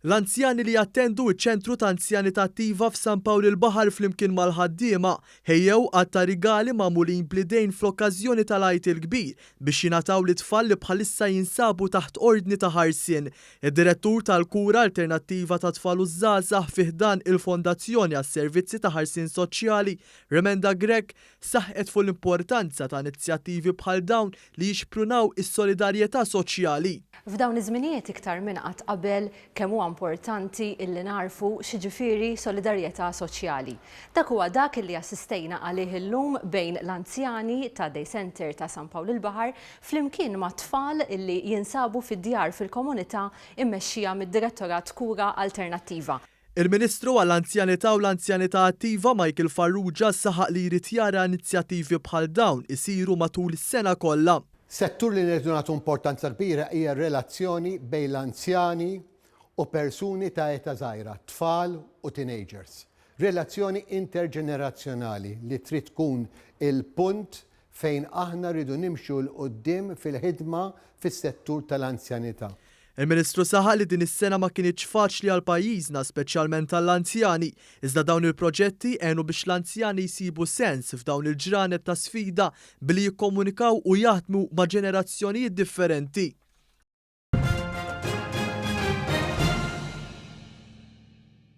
L-anzjani li jattendu ċ-Ċentru ta' Anzjanità Attiva f'San Pawl il-Baħar flimkien mal-ħaddiema ħejjew għadd ta' rigali magħmulin bl-idejn fl-okkażjoni tal-Għid il-Kbir biex jingħataw lit-tfal li bħalissa jinsabu taħt ordni ta' ħarsien. Id-Direttur tal-Kura Alternattiva tat-Tfal u ż-Żgħażagħ fi ħdan il-Fondazzjoni għas-Servizzi ta' Ħarsien Soċjali, Remenda Grech, saħqet fuq l-importanza ta' inizjattivi bħal dawn li jixprunaw is-solidarjetà soċjali. F'dawn iż-żminijiet iktar minn qatt qabel kemm huwa importanti illi nagħrfu x'jiġifieri solidarjetà soċjali. Dak huwa dak illi assistejna għalih illum bejn l-anzjani ta' Day Centre ta' San Pawl il-Baħar flimkien mat-tfal illi jinsabu fid-djar fil-komunità immexxija mid-Direttorat Kura Alternattiva. Il-Ministru għall-Anzjanità u l-Anzjanità Attiva Michael Farrugia saħaq li jrid jara inizjattivi bħal dawn isiru matul is-sena kollha. Settur li nirridu nagħtu importanza kbira hija r-relazzjoni bejn l-anzjani u persuni ta' età żgħira, tfal u teenagers. Relazzjoni interġenerazzjonali li trid tkun il-punt fejn aħna rridu nimxu 'l quddiem fil-ħidma fis-settur tal-anzjanità. Il-Ministru saħaq li din is-sena ma kinitx faċli għal pajjiżna speċjalment għall-anzjani, iżda dawn il-proġetti għenu biex l-anzjani jsibu sens f'dawn il-ġranet ta' sfida billi jikkomunikaw u jaħdmu ma' ġenerazzjonijiet differenti.